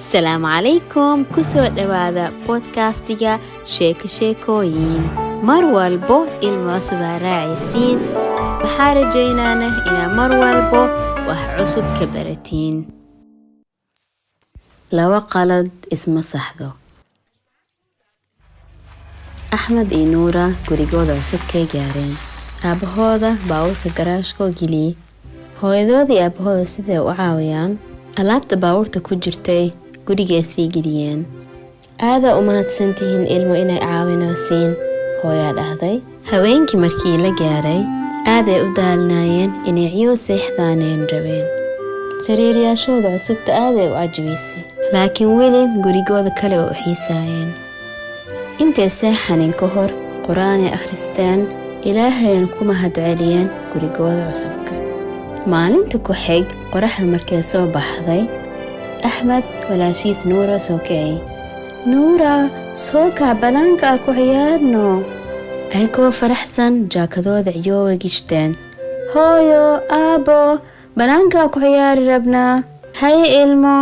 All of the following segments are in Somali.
Asalaamu calaykum, kusoo dhowaada podcastiga Sheeko Sheekooyin. Mar walbo ilmo cusub aa raacaysiin. Waxaa rajaynaana inaa mar walbo wax cusub ka baratiin. Laba qalad isma saxdo. Axmed iyo Nuura gurigooda cusub kay gaareen. Aabbahooda baabuurka garaashkoo geliyey. Hooyadooda iyo aabbahooda siday u caawiyaan alaabta baabuurta ku jirtay gurigay sii geliyeen. "Aadaa u mahadsantihiin ilmo inay caawinoosiin," hooyaa dhahday. Haweenkii markii la gaaray aaday u daalnaayeen, inay ciyow seexdaaneen rabeen. Sariiryaashooda cusubta aaday u cajabaysay, laakiin weli gurigooda kale oo u xiisaayeen. Intay seexanin ka hor qur-aanay akhristeen, Ilaahayna ku mahadceliyeen gurigooda cusubka. Maalinta ku xig qoraxda markay soo baxday, Axmed walaashiis Nuura soo kicay. "Nuura, soo kac, banaanka ah ku ciyaarno." Ayagoo faraxsan jaakadooda ciyoowa gishteen. "Hooyo, aabbo, banaankaa ku ciyaari rabnaa." "Haye ilmo,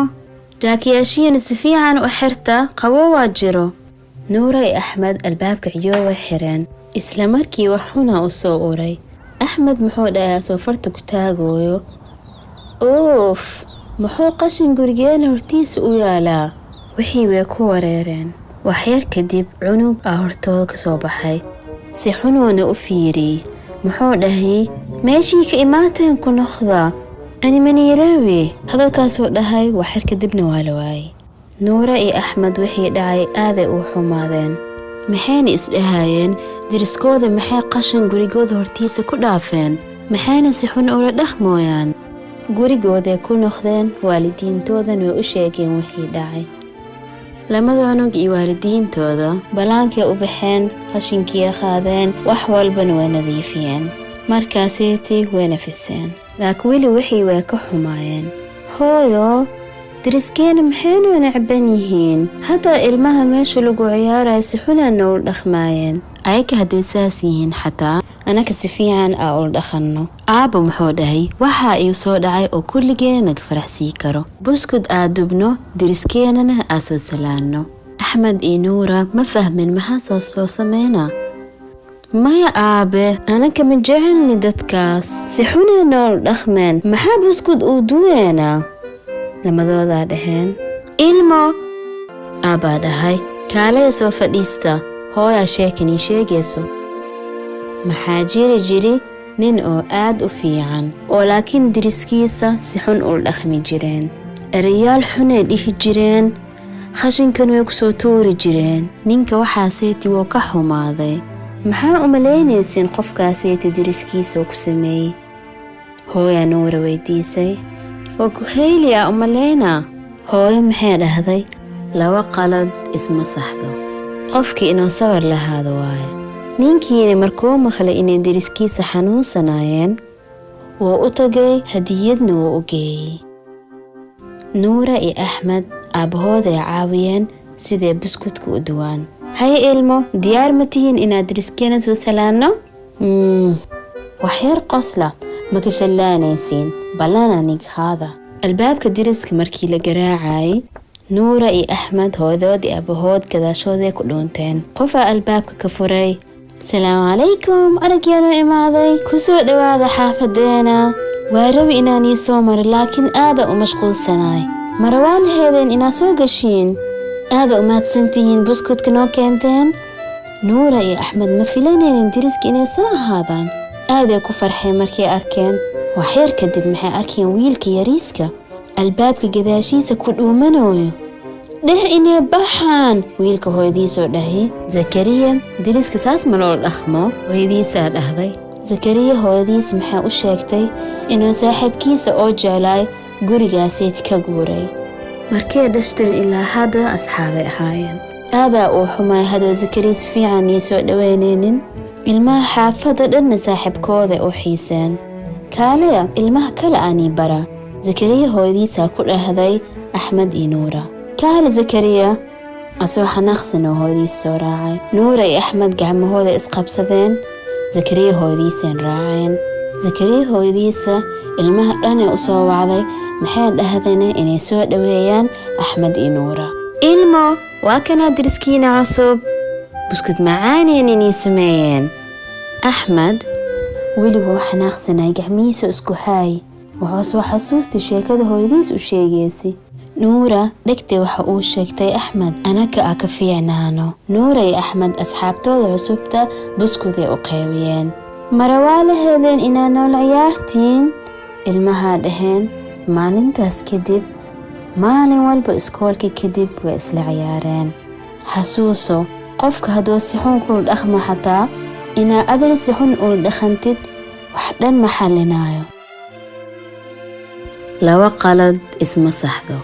jaakayaashiina si fiican u xirta, qabo waa jiro." Nuura iyo Axmed albaabka ciyoowa xireen. Isla markii wax xuna u soo uray. Axmed muxuu dhahaa soo farta ku taagooyo, "Uuf, muxuu qashin gurigeena hortiisa u yaalaa?" Wixii way ku wareereen. Waxyar kadib cunug aa hortooda ka soo baxay. Si xunuuna u fiiriyey. Muxuu dhahay, "Meeshii ka imaateen ku noqda, animaniirawi." Hadalkaasuu dhahay, waxyar kadibna waa la waayey. Nuura iyo Axmed wixii dhacay aaday u xumaadeen. Maxayna isdhahayeen, deriskooda maxay qashin gurigooda hortiisa ku dhaafeen? Maxayna si xun ula dhaqmooyaan? Gurigooday ku noqdeen, waalidiintoodana way u sheegeen wixii dhacay. Lamada cunug iyo waalidiintooda balaankay u baxeen, qashinkii qaadeen, wax walbana way nadiifiyeen. Markaaseetii way nafiseen, laakiin weli wixii way ka xumaayeen. "Hooyo, deriskeena maxaynu necban yihiin? Xataa ilmaha meesha lagu ciyaaraya si xunaa noola dhaqmaayeen. Ayaka hadday saas yihiin, xataa anaka si fiican aa ula dhaqanno." Aabba muxuu dhahay, "Waxaa iu soo dhacay oo kulligeen naga faraxsii karo: buskud aa dubno, deriskeenana aa soo salaanno." Axmed iyo Nuura ma fahmin, maxaa saas soo sameynaa? "Maya aabe, anaka ma jecelni dadkaas, si xunay noola dhaqmeen, maxaa buskud uu duweynaa?" lamadoodaa dhaheen. "Ilmo," aabbaa dhahay, "kaalaya soo fadhiista, hooyaa sheekanii sheegayso." Maxaa jiri jiri nin oo aad u fiican oo laakiin deriskiisa si xun ula dhaqmi jireen. Erayaal xunay dhihi jireen, khashinkan way kusoo tuuri jireen. Ninka waxaaseyti wuu ka xumaaday. "Maxaa u malaynaysiin qofkaaseyti deriskiisa oo ku sameeyey?" hooyaa Nuura weydiisay. "Waa ku khayliya u malaynaa." Hooyo maxay dhahday? Laba qalad isma saxdo. Qofkii inuu sabar lahaado waaye. Ninkiina markuu maqlay inay deriskiisa xanuunsanaayeen, wuu u tagay, hadiyadna wuu u geeyey. Nuura iyo Axmed aabbahooday caawiyeen siday buskudka u duwaan. "Haye ilmo, diyaar ma tihiin inaad deriskeena soo salaanno? Waxyar qosla, ma ka shallaanaysiin, ballana ninkaada." Albaabka deriska markii la garaacayay, Nuura iyo Axmed hooyadood iyo aabahood gadaashooday ku dhuunteen. Qofaa albaabka ka furay. "Salaamu calaykum, aragyaanoo imaaday, kusoo dhowaada xaafadeena. Waa rabi inaan ii soo maro, laakiin aada u mashquulsanaay. Mara waa laheedeen inaa soo gashiin. Aada u mahadsantihiin buskudka noo keenteen." Nuura iyo Axmed ma filanaynin deriska inay soo ahaadaan. Aaday ku farxeen markay arkeen. Waxyar kadib maxay arkeen wiilka yariiska albaabka gadaashiisa ku dhuumanooyo. "Dheh inay baxaan," wiilka hooyadiisoo dhahay. "Zakariya, deriska saas ma loo dhaqmo," hooyadiisaa dhahday. Zakariya hooyadiis maxay u sheegtay inuu saaxiibkiisa oo jeclaay gurigaaseyd ka guuray. Markay dhashteen ilaa hadda asxaabay ahaayeen. Aadaa uu xumaay haduu Zakariya si fiican ii soo dhaweynaynin. Ilmaha xaafadda dhanna saaxiibkooda u xiiseen. "Kaalaya, ilmaha kale aanii bara," Zakariya hooyadiisaa ku dhahday Axmed iyo Nuura. "Kaale Zakariya." Asoo xanaaqsan oo hooyadiis soo raacay. Nuura iyo Axmed gacmahooda isqabsadeen, Zakariya hooyadiiseen raaceen. Zakariya hooyadiisa ilmaha dhanee u soo wacday. Maxay dhahdeen inay soo dhoweeyaan Axmed iyo Nuura. Ilmo, waa kanaa deriskiina cusub, buskud macaaneen inay sameeyeen. Axmed weli wuu xanaaqsanay, gacmihiisa isku haay. Wuxuu soo xasuustay sheekada hooyadiis u sheegaysay. Nuura dhegtay waxa uu sheegtay Axmed anaka a ka fiicnaano. Nuura iyo Axmed asxaabtooda cusubta buskuday u qaybiyeen. Mara waa la heedeen inaa nool ciyaartiin, ilmahaa dhaheen. Maalintaas kadib maalin walba iskoolka kadib way isla ciyaareen. Xasuuso, qofka hadduu si xun kula dhaqma, xataa inaa adina si xun ula dhaqantid wax dhan ma xallinaayo. Laba qalad isma saxdo.